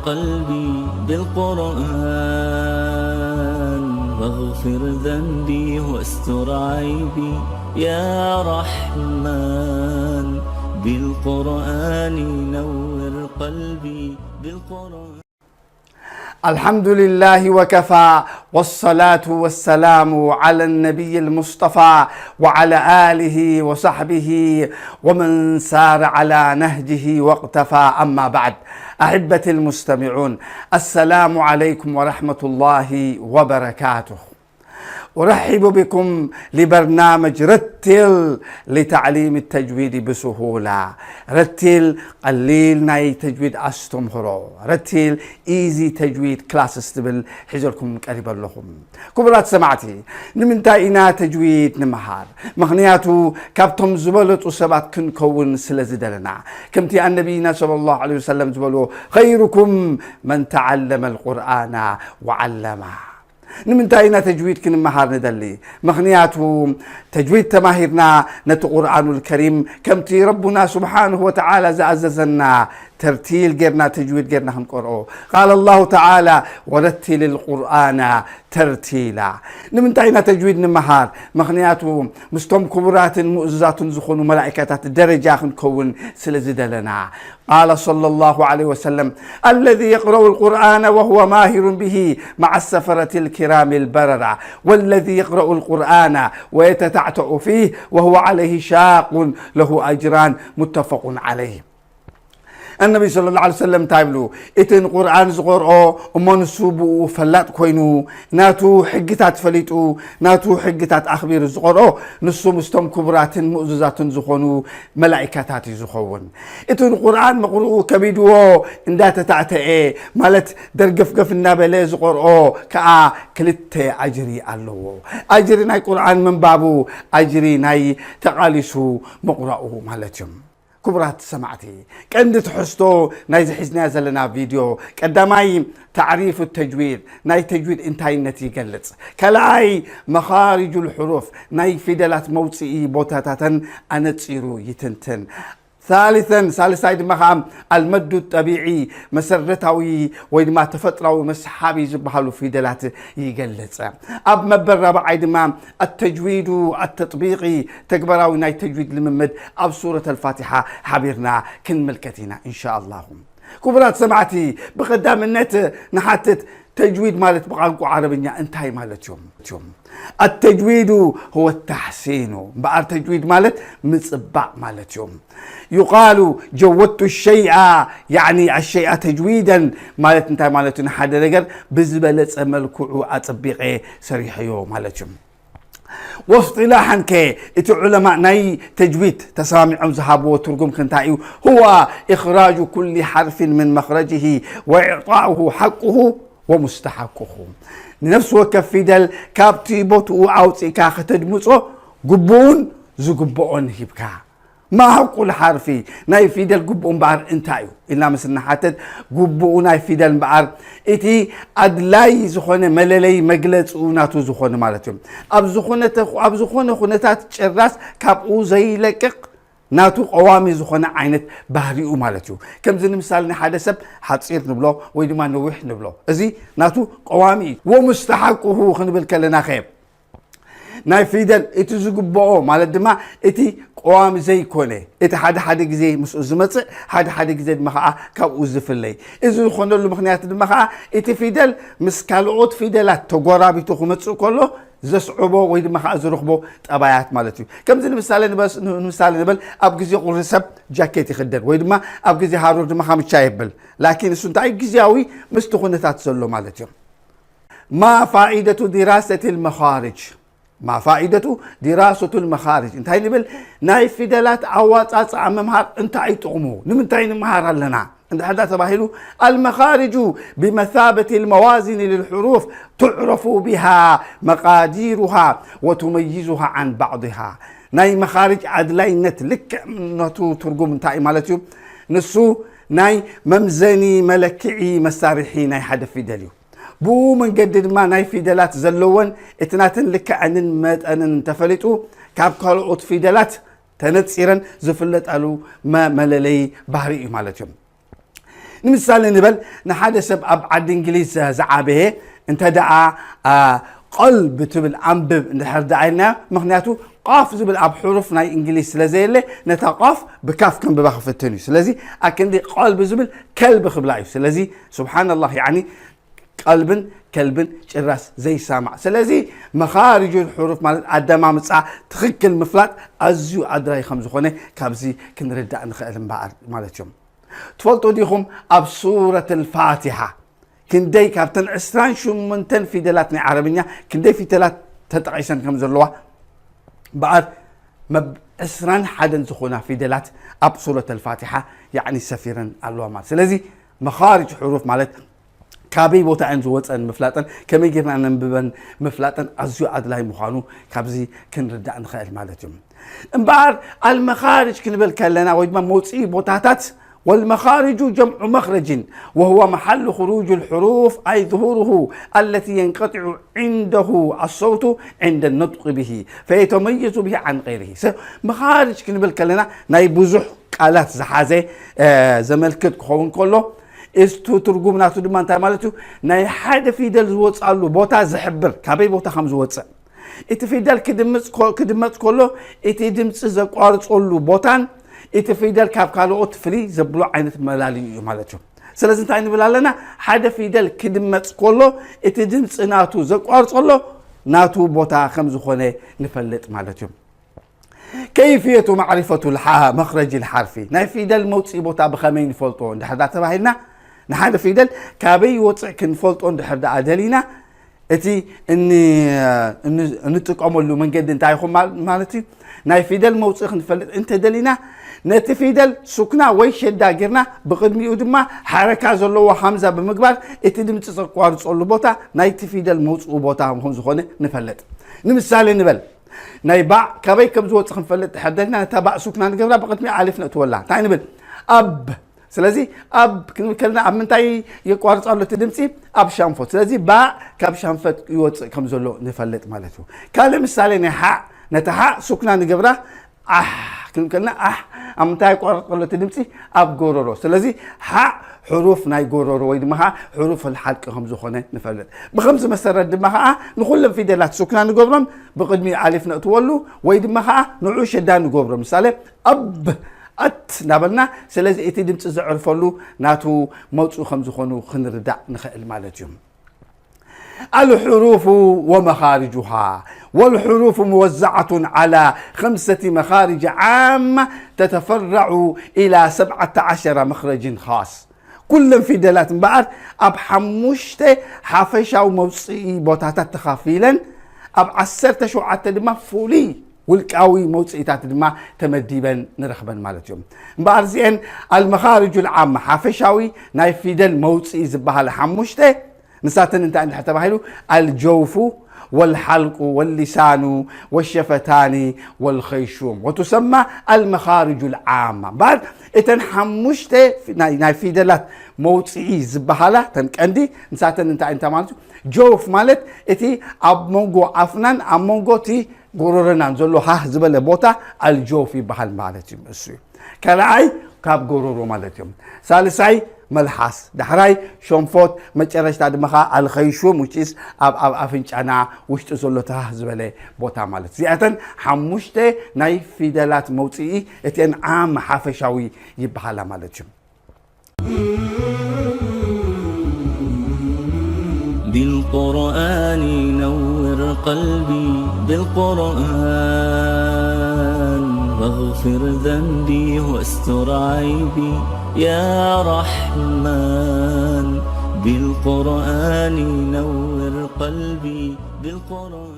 قلبي بالقرآن، واغفر ذنبي واستر عيبي. يا رحمن، بالقرآن نور قلبي، بالقرآن. الحمد لله وكفى، والصلاة والسلام على النبي المصطفى وعلى آله وصحبه ومن سار على نهجه واقتفى. أما بعد، أحبتي المستمعون، السلام عليكم ورحمة الله وبركاته. أرحب بكم لبرنامج رتل لتعليم التجويد بسهولة. ረቲል ቀሊል ናይ ተጅዊድ ኣስተምህሮ፣ ረቲል ኢዚ ተጅዊድ ክላስስ ትብል ሒዘልኩም ቀሪበ ኣለኹ። ክቡራት ሰማዕቲ፣ ንምንታይ ኢና ተጅዊድ ንምሃር? ምኽንያቱ ካብቶም ዝበለጹ ሰባት ክንከውን ስለ ዝደለና። ከምቲ ኣነቢይና ሰለላሁ ዐለይሂ ወሰለም ዝበልዎ፣ خيركم من تعلم القرآن وعلمه. ንምንታይ ኢና ተጅዊድ ክንመሃር ንደሊ? ምኽንያቱ ተጅዊድ ተማሂርና ነቲ ቁርኣኑል ከሪም ከምቲ ረቡና ስብሓንሁ ወተዓላ ዝኣዘዘና ተርቲል ጌርና፣ ተጅዊድ ጌርና ክንቀርኦ። قال الله تعالى ورتل القرآن ترتيلا። ንምንታይ ኢና ተጅዊድ ንምሃር? ምኽንያቱ ምስቶም ክቡራትን ምእዙዛትን ዝኾኑ መላኢካታት ደረጃ ክንከውን ስለ ዝደለና። قال صلى الله عليه وسلم الذي يقرأ القرآن وهو ماهر به مع السفرة الكرام البررة، والذي يقرأ القرآن ويتتعتع فيه وهو عليه شاق له أجران، متفق عليه. النبي صلى الله عليه وسلم እንታይ ይብሉ? እቲ ንቁርኣን ዝቐርኦ እሞ ንሱ ብኡ ፈላጥ ኮይኑ ናቱ ሕግታት ፈሊጡ ናቱ ሕግታት ኣኽቢሩ ዝቐርኦ ንሱ ምስቶም ክቡራትን ምእዙዛትን ዝኾኑ መላኢካታት እዩ ዝኸውን። እቲ ንቁርኣን መቕርኡ ከቢድዎ እንዳተታዕተኤ ማለት ደርገፍገፍ እናበለ ዝቐርኦ ከዓ ክልተ ኣጅሪ ኣለዎ። ኣጅሪ ናይ ቁርኣን ምንባቡ፣ ኣጅሪ ናይ ተቓሊሱ ምቕራኡ ማለት እዩ። ክቡራት ሰማዕቲ፣ ቀንዲ ትሕዝቶ ናይዚ ሒዝናዮ ዘለና ቪድዮ ቀዳማይ ታዕሪፍ ተጅዊድ፣ ናይ ተጅዊድ እንታይነት ይገልጽ። ካልኣይ መኻሪጁል ሕሩፍ፣ ናይ ፊደላት መውፅኢ ቦታታተን ኣነጺሩ ይትንትን። ثالثا ሳልሳይ ድማ ከዓ ኣልመዱ ጠቢዒ መሰረታዊ ወይ ድማ ተፈጥራዊ መስሓቢ ዝበሃሉ ፊደላት ይገልጽ። ኣብ መበል ራብዓይ ድማ ኣተጅዊዱ ኣተጥቢቂ ተግባራዊ ናይ ተጅዊድ ልምምድ ኣብ ሱረት ኣልፋቲሓ ሓቢርና ክንምልከት ኢና እንሻኣላሁ። ክቡራት ሰማዕቲ፣ ብቐዳምነት ንሓትት ተጅዊድ ማለት ብቋንቋ ዓረብኛ እንታይ ማለት እዮም? ኣተጅዊዱ هو التحسين እምበኣር ተጅዊድ ማለት ምፅባቕ ማለት እዩ። يقال جودت الشيء يعني الشيء تجويدا ማለት እንታይ ማለት እዩ? ንሓደ ነገር ብዝበለፀ መልክዑ ኣፅቢቐ ሰሪሐዮ ማለት እዩ። واصطلاحا ከ እቲ ዑለማእ ናይ ተጅዊድ ተሰማሚዖም ዝሃብዎ ትርጉም ከ እንታይ እዩ? هو إخراج كل حرف من مخرجه وإعطاؤه حقه ومستحقه ንነፍሲ ወከፍ ፊደል ካብቲ ቦትኡ ኣውፂእካ ከተድምፆ ግቡኡን ዝግብኦን ሂብካ። ما حق الحرف ናይ ፊደል ግቡኡ እምበኣር እንታይ እዩ ኢልና ምስ ንሓትት፣ ግቡኡ ናይ ፊደል እምበኣር እቲ ኣድላይ ዝኾነ መለለይ መግለፂኡ ናቱ ዝኾነ ማለት እዩ። ኣብ ዝኾነ ተኹ- ኣብ ዝኾነ ኩነታት ጭራስ ካብኡ ዘይለቅቕ ናቱ ቀዋሚ ዝኾነ ዓይነት ባህሪኡ ማለት እዩ። ከምዚ ንምሳሌ ንሓደ ሰብ ሓፂር ንብሎ ወይ ድማ ነዊሕ ንብሎ፣ እዚ ናቱ ቀዋሚ እዩ። ومستحقه ክንብል ከለና ከ ናይ ፊደል እቲ ዝግብኦ ማለት ድማ እቲ ቀዋሚ ዘይኮነ፣ እቲ ሓደ ሓደ ግዜ ምስኡ ዝመፅእ፣ ሓደ ሓደ ግዜ ድማ ከዓ ካብኡ ዝፍለይ። እዚ ዝኾነሉ ምኽንያት ድማ ከዓ እቲ ፊደል ምስ ካልኦት ፊደላት ተጎራቢቱ ክመፅእ ከሎ ዘስዕቦ ወይ ድማ ከዓ ዝረኽቦ ጠባያት ማለት እዩ። ከምዚ ንምሳሌ ንበስ- ንምሳሌ ንበል ኣብ ግዜ ቁሪ ሰብ ጃኬት ይኽደን ወይ ድማ ኣብ ግዜ ሃሩር ድማ ካምቻ የብል። ላኪን እሱ እንታይ ግዜያዊ ምስቲ ኩነታት ዘሎ ማለት እዩ። ما فائدة دراسة المخارج؟ ما فائدة دراسة المخارج እንታይ ንብል? ናይ ፊደላት ኣዋፃፅኣ ምምሃር እንታይ ጥቕሙ? ንምንታይ ንምሃር ኣለና? እንድሕር ዳ ተባሂሉ المخارج بمثابة الموازين للحروف تعرف بها مقاديرها وتميزها عن بعضها ናይ መኻርጅ ኣድላይነት ልክዕነቱ ትርጉም እንታይ ማለት እዩ? ንሱ ናይ መምዘኒ መለክዒ መሳርሒ ናይ ሓደ ፊደል እዩ። ብኡ መንገዲ ድማ ናይ ፊደላት ዘለወን እቲ ናተን ልክዐንን መጠንን እንተፈሊጡ ካብ ካልኦት ፊደላት ተነፂረን ዝፍለጣሉ መ- መለለይ ባህሪ እዩ ማለት እዩ። ንምሳሌ ንበል፣ ንሓደ ሰብ ኣብ ዓዲ እንግሊዝ ዝዓበየ እንተ ደኣ፣ አ፣ ቀልብ ትብል ኣንብብ እንድሕር ደኣ ኢልናዮ፣ ምኽንያቱ ቃፍ ዝብል ኣብ ሕሩፍ ናይ እንግሊዝ ስለ ዘየለ፣ ነታ ቃፍ ብካፍ ከንብባ ክፍትን እዩ። ስለዚ ኣክንዲ ቀልብ ዝብል ከልብ ክብላ እዩ። ስለዚ ሱብሓነላህ፣ ያዕኒ ቀልብን ከልብን ጭራስ ዘይሳማዕ። ስለዚ መኻርጁል ሕሩፍ ማለት ኣደማምጻ ትኽክል ምፍላጥ ኣዝዩ ኣድላይ ከም ዝኾነ ካብዚ ክንርዳእ ንኽእል እምበኣር ማለት እዮም። ትፈልጡ ዲኹም ኣብ ሱረት ኣልፋቲሓ ክንደይ ካብተን ዕስራን ሸሞንተን ፊደላት ናይ ዓረብኛ ክንደይ ፊደላት ተጠቒሰን ከም ዘለዋ? በኣር መብ ዕስራን ሓደን ዝኾና ፊደላት ኣብ ሱረት ኣልፋቲሓ ያዕኒ ሰፊረን ኣለዋ ማለት። ስለዚ መኻርጅ ሕሩፍ ማለት ካበይ ቦታ እየን ዝወፀን ምፍላጠን፣ ከመይ ጌርና ነንብበን ምፍላጠን ኣዝዩ ኣድላይ ምዃኑ ካብዚ ክንርዳእ ንኽእል ማለት እዩ። እምበኣር ኣልመኻርጅ ክንብል ከለና ወይ ድማ መውፅኢ ቦታታት፣ والمخارج جمع مخرج وهو محل خروج الحروف أي ظهوره التي ينقطع عنده الصوت عند النطق به فيتميز به عن غيره። س-، መኻርጅ ክንብል ከለና ናይ ብዙሕ ቃላት ዝሓዘ፣ እ፣ ዘመልክት ክኸውን ከሎ፣ እስቱ ትርጉም ናቱ ድማ እንታይ ማለት እዩ? ናይ ሓደ ፊደል ዝወፅኣሉ ቦታ ዝሕብር፣ ካበይ ቦታ ከም ዝወፅእ። እቲ ፊደል ክድምፅ ኮ-፣ ክድመፅ ከሎ፣ እቲ ድምፂ ዘቋርፀሉ ቦታን እቲ ፊደል ካብ ካልኦት ፍልይ ዘብሎ ዓይነት መላለዩ እዩ ማለት እዩ። ስለዚ እንታይ ንብል ኣለና? ሓደ ፊደል ክድመፅ ከሎ፣ እቲ ድምፂ ናቱ ዘቋርፀሎ ናቱ ቦታ ከም ዝኾነ ንፈልጥ ማለት እዩ። كيفية معرفة الح-، مخرج الحرف، ናይ ፊደል መውፅኢ ቦታ ብኸመይ ንፈልጦ እንድሕር ዳ ተባሂልና፣ ንሓደ ፊደል ካበይ ይወፅእ ክንፈልጦ እንድሕር ደኣ ደሊና፣ እቲ እን-፣ እን-፣ እንጥቀመሉ መንገዲ እንታይ ይኹን ማል-፣ ማለት እዩ? ናይ ፊደል መውፅኢ ክንፈልጥ እንተደሊና፣ ነቲ ፊደል ሱክና ወይ ሸዳ ጌርና፣ ብቕድሚኡ ድማ ሓረካ ዘለዎ ሃምዛ ብምግባር፣ እቲ ድምፂ ዘቋርፀሉ ቦታ ናይቲ ፊደል መውፅኡ ቦታ ከም ዝኾነ ንፈልጥ። ንምሳሌ ንበል፣ ናይ ባዕ ካበይ ከም ዝወፅእ ክንፈልጥ ድሕር ደሊና፣ ነታ ባዕ ሱክና ንገብራ፣ ብቕድሚኡ ኣሊፍ ነእትወላ። እንታይ ንብል? ኣብ። ስለዚ ኣብ ክንብል ከለና ኣብ ምንታይ የቋርፅ ኣሎ እቲ ድምፂ? ኣብ ሻንፎት። ስለዚ ባዕ ካብ ሻንፈት ይወፅእ ከም ዘሎ ንፈልጥ ማለት እዩ። ካልእ ምሳሌ ናይ ሓዕ፣ ነታ ሓዕ ሱክና ንገብራ፣ ኣሕ ክንብል ከለና ኣሕ ኣብ ምንታይ የቋርፅ ኣሎ እቲ ድምፂ? ኣብ ጎረሮ። ስለዚ ሓዕ ሕሩፍ ናይ ጎረሮ ወይ ድማ ከዓ ሕሩፍ ኣልሓልቂ ከም ዝኾነ ንፈልጥ። ብኸምዚ መሰረት ድማ ከዓ ንኹሎም ፊደላት ሱክና ንገብሮም፣ ብቕድሚ ኣሊፍ ነእትወሉ ወይ ድማ ከዓ ንዑ ሸዳ ንገብሮ። ምሳሌ ኣብ፣ ኣት እናበልና፣ ስለዚ እቲ ድምፂ ዘዕርፈሉ ናቱ መውፅኡ ከም ዝኾኑ ክንርዳእ ንኽእል ማለት እዩ። الحروف ومخارجها. والحروف موزعة على خمسة مخارج عامة تتفرع إلى سبعة عشر مخرج خاص. ኩለን ፊደላት እምበኣር ኣብ ሓሙሽተ ሓፈሻዊ መውፅኢ ቦታታት ተኻፊለን፣ ኣብ ዓሰርተ ሸውዓተ ድማ ፍሉይ ውልቃዊ መውፅኢታት ድማ ተመዲበን ንረኽበን ማለት እዮም። እምበኣር እዚአን ኣልመኻርጁ ልዓማ፣ ሓፈሻዊ ናይ ፊደል መውፅኢ ዝበሃላ ሓሙሽተ ንሳተን እንታይ እንድሕር ተባሂሉ፣ ኣልጀውፉ ወልሓልቁ ወሊሳኑ ወሸፈታኒ ወልኸይሹም ወቱሰማ ኣልመኻርጁ ልዓማ። እምበኣር እተን ሓሙሽተ ናይ፣ ናይ ፊደላት መውፅኢ ዝበሃላ እተን ቀንዲ ንሳተን እንታይ እንታይ ማለት እዩ? ጀውፍ ማለት እቲ ኣብ መንጎ ኣፍናን ኣብ መንጎ እቲ ጎሮሮናን ዘሎ ሃህ ዝበለ ቦታ ኣልጀውፍ ይበሃል ማለት እዩ። እሱ እዩ። ካልኣይ ካብ ጎሮሮ ማለት እዮም። ሳልሳይ መልሓስ፣ ዳሕራይ ሸንፎት፣ መጨረሽታ ድማ ከዓ ኣልኸይሹም፣ which is ኣብ፣ ኣብ ኣፍንጫና ውሽጢ ዘሎ እቲ ሃህ ዝበለ ቦታ ማለት። እዚኣተን ሓሙሽተ ናይ ፊደላት መውፅኢ እተን ዓም ሓፈሻዊ ይበሃላ ማለት እዩ። بالقرآن نور قلبي، بالقرآن واغفر ذنبي واستر عيبي يا رحمن، بالقرآن نور قلبي، بالقرآن.